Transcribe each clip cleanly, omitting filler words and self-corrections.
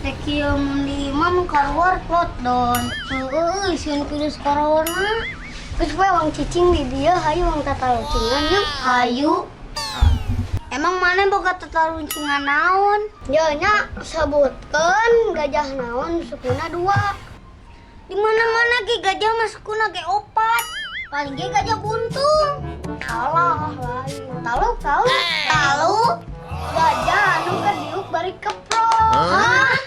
Teh kieu mun di imah mun kaluar lockdown. Heueuh, sieun virus corona. Geus we wang cicing di dieu, hayu wang tatarucingan yuk. Hayu. Emang mana boga tatarucingan naon? Ya nya sebutkeun gajah naon sukuna dua. Di mana-mana ge gajah mah sukuna ge opat. Paling ge gajah buntung. Salah lain. Talu talu. Talu. Gajah anu keur diuk bari keprok. Hah?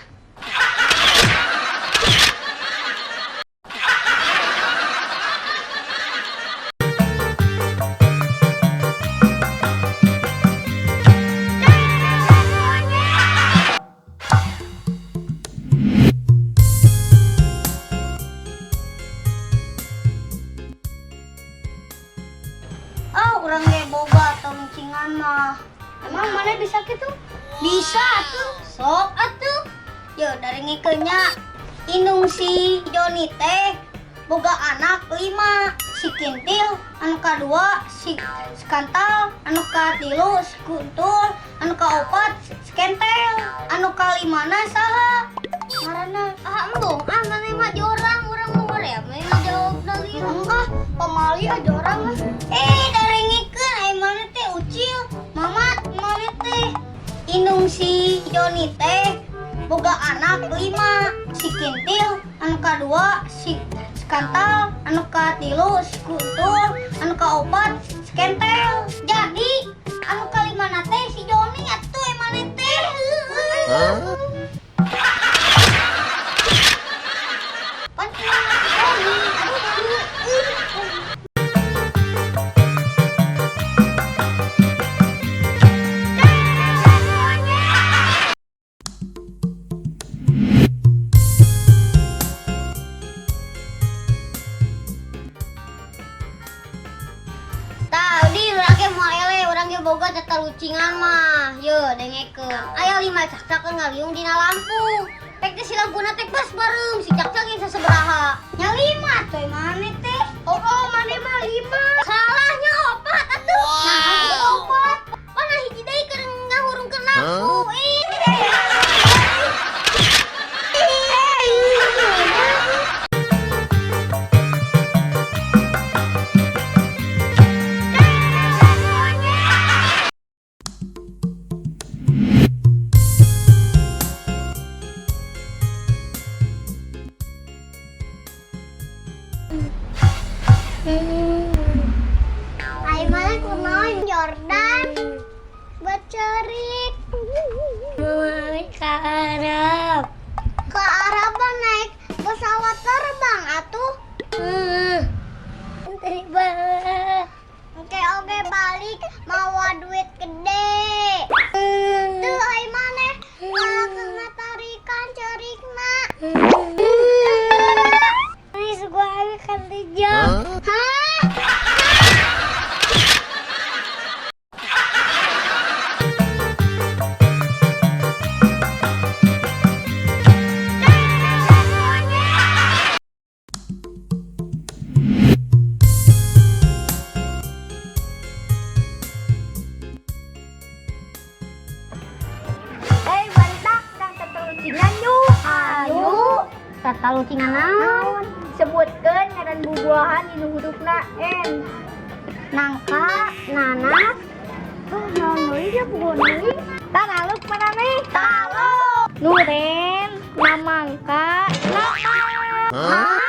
Ah, urang ge boga toloncingan mah. Emang mana bisa gitu? Bisa atuh, sok atuh. Yo dari ngikeunya indung si Joni teh boga anak 5, si Kintil, anu kadua si Kantal, anu katilu si Kuntul, anu kaopat si Kentel, anu kalimana saha? Ngaranna ah embung, ah maneh mah jorang, urang mah hoream we ngajawabna lieu. Ah, pamali ah jorang ah. Eh, darengikeun ai maneh teh ucil, mamat maneh teh. Indung si Joni teh boga anak 5, si Kintil, anu kadua si Kantal, anu katilu si Kuntul, anu kaopat si Kentel. Jadi anu kalimana teh si Joni atuh ai maneh teh. Pan si Joni, aduh. Tadi urang ge moal eleh, urang ge boga tatarucingan mah. Ye, dengekeun. Aya 5 cakcak ngaliung dina lampu. Pek teh si lampuna teh pas bareng, si cakcak yang sasabaraha. Nya 5 teh maneh teh. Oh, oh maneh mah 5. Salahnya 4 atuh. Nah, hiji 4. Mana hiji deui keur ngahurungkeun lampu. Ih. Ai mana kunaon Jordan becerik ke Arab. Ke Arab mah naik pesawat terbang atuh. Oke oke balik mawa duit gede. Tuh ai maneh ngatarikan cerikna. Ini gua kan dijam. Hah? Eh, bentak dan tatalucingan yuk. Ayo. Tatalucingan naon? Sebutkeun ngaran bubuahan dinu hurufna N. Nangka, nanas. Tuh, naon deui ya bubuhan deui? Taluk maneh? Taluk. Nuren, namangka, nama. Hah?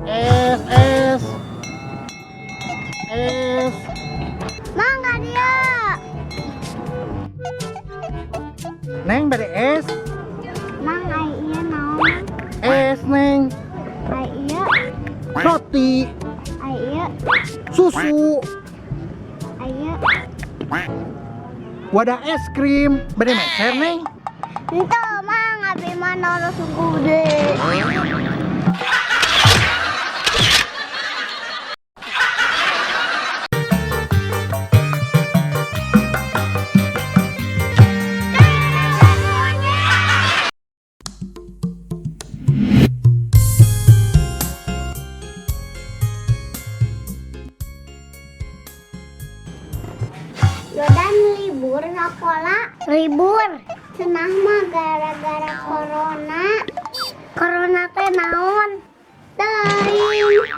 S S S. Mangga dia. Neng bade es. Mang ai ieu naon? Es neng. Ai ieu. Roti. Ai ieu. Susu. Ai ieu. Wadah es krim. Bade meser neng. Henteu mang abi mah naon suku gede. Cenah mah gara-gara corona. Corona teh naon? Teuing.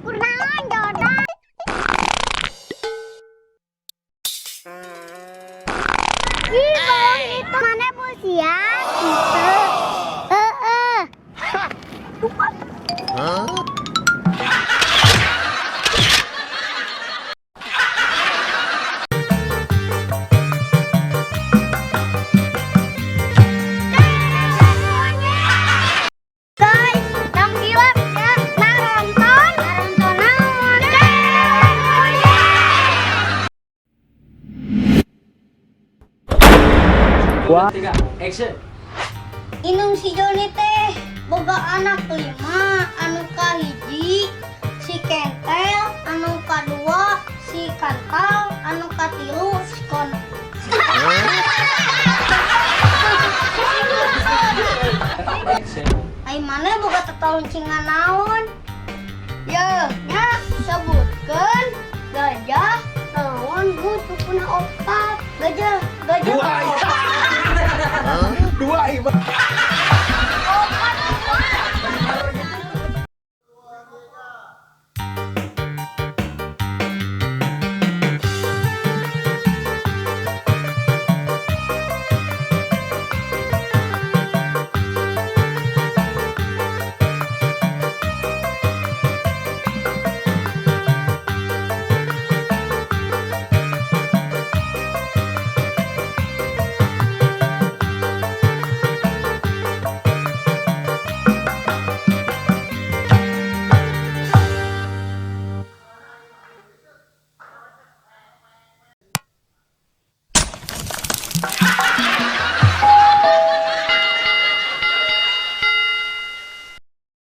Kunaon jodoh? Ih, kalau gitu mana busian? Gitu. Heeh. Guys, tong hilap ya, naronton, naronton naon? Tiga, action. Indung si Joni teh boga anak lima, anu kahiji si Kentel, anu kadua si Kantal, anu katilu si Kon. Action. Ai mana boga teteluncingan naon? Ye, nya sebutkeun gajah naon butuhna opat. Gajah, gajah. Dua. Dua iba.